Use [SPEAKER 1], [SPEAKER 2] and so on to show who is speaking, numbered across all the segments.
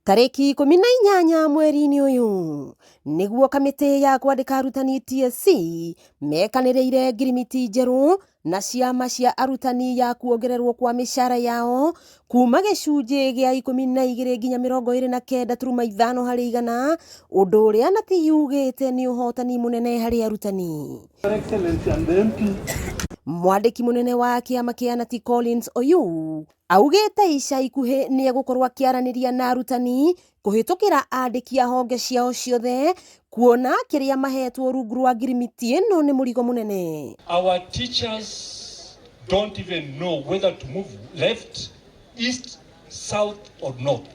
[SPEAKER 1] Tarĩki 18 mweri-inĩ ũyũ nĩguo kamĩtĩ ya kwandĩka arutani TSC mekanĩrĩire ngirimiti njerũ na ciama cia arutani ya kuongererwo kwa mĩcara yao kuma gĩcunjĩ gĩa 12 nginya 29.5 harĩ igana, ũndũ ũrĩa nati yugĩte nĩ ũhotani mũnene harĩ arutani.
[SPEAKER 2] Excellency and the MP.
[SPEAKER 1] Mwandĩki mũnene wa kĩama kĩa Nati Collins Oyu augĩte ica ikuhĩ nĩ egũkorwo akĩaranĩria na arutani kũhĩtũkĩra andĩki a honge ciao ciothe kuona kĩrĩa mahetwo rungu rwa ngirimiti ĩno nĩ mũrigo mũnene.
[SPEAKER 3] Our teachers don't even know whether to move left, east, south, or north.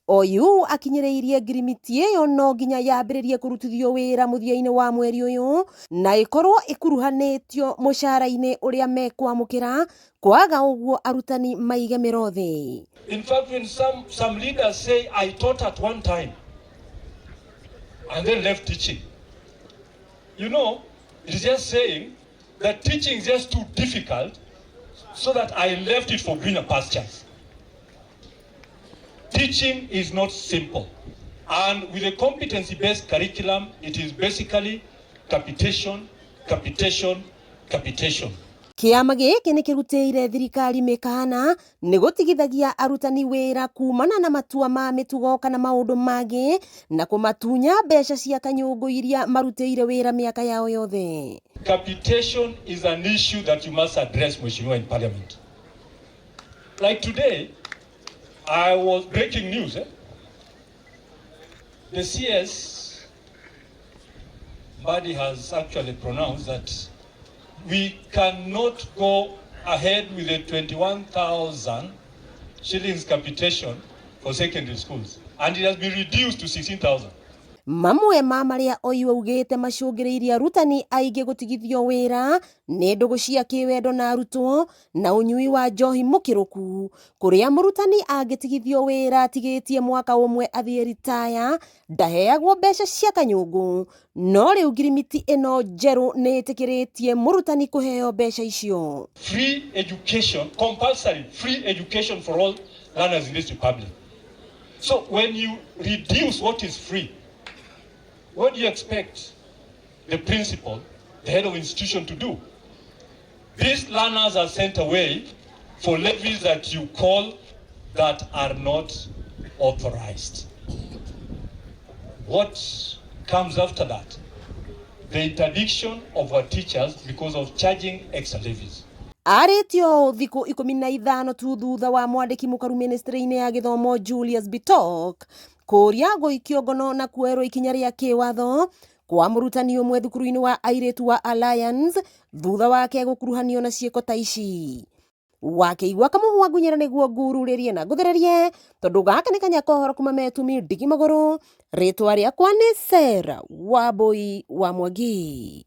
[SPEAKER 1] Oyu akinyĩrĩirie ngirimiti ĩyo no nginya yambĩrĩrie kũrutithio wĩra mũthia-inĩ wa mweri ũyũ na ĩkorwo ĩkuruhanĩtio mũcara-inĩ ũrĩa mekwamũkĩra, kwaga ũguo arutani maige mĩro thĩ.
[SPEAKER 3] In fact, when some leaders say, "I taught at one time and then left teaching," it is just saying that teaching is just too difficult so that I left it for greener pastures. Teaching is not simple. And with a competency-based curriculum, it is basically capitation, capitation, capitation.
[SPEAKER 1] Kĩama gĩkĩ nĩ kĩrutĩire thirikari mĩkana nĩ gũtigithagia arutani wĩra kumana na matua ma mĩtugo kana maũndũ mangĩ na kũmatunya mbeca cia kanyũngũ iria marutĩire wĩra mĩaka yao yothe.
[SPEAKER 3] Capitation is an issue that you must address, Mheshimiwa, in Parliament. Like today, I was breaking news. Eh? The CS Mbadi has actually pronounced that we cannot go ahead with the 21,000 shillings capitation for secondary schools, and it has been reduced to 16,000.
[SPEAKER 1] Mamwe ma marĩa Oyu augĩte macũngĩrĩirie arutani aingĩ gũtigithio wĩra nĩ ndũgũ cia kĩwendo na arutwo na ũnyui wa njohi mũkĩrũku, kũrĩa mũrutani angĩtigithio wĩra atigĩtie mwaka ũmwe athiĩ ritaya ndaheagwo mbeca cia kanyũngũ, no rĩu ngirimiti ĩno njerũ nĩ ĩtĩkĩrĩtie mũrutani kũheo mbeca icio.
[SPEAKER 3] Free education, compulsory free education for all learners in this republic. So when you reduce what is free, what do you expect the principal, the head of institution to do? These learners are sent away for levies that you call that are not authorized. What comes after that? The interdiction of our teachers because of charging extra levies.
[SPEAKER 1] Arĩtio thikũ 15 tu thutha wa mwandĩki mũkaru ministry-inĩ ya gĩthomo Julius Bitok kũria gũikio ngono na kuoerwo ikinya rĩa kĩwatho kwa mũrutani ũmwe thukuru-inĩ wa airĩtu wa Alliance thutha wake gũkuruhanio na ciĩko ta ici. Wakĩigua kamũhwa ngunyĩra nĩguo ngururĩrie na ngũthererie tondũ gaka nĩ kanya kohoro kuma metumi ndigi magũrũ. Rĩtwa rĩakwa nĩ Sarah Wambui wa Mwangi.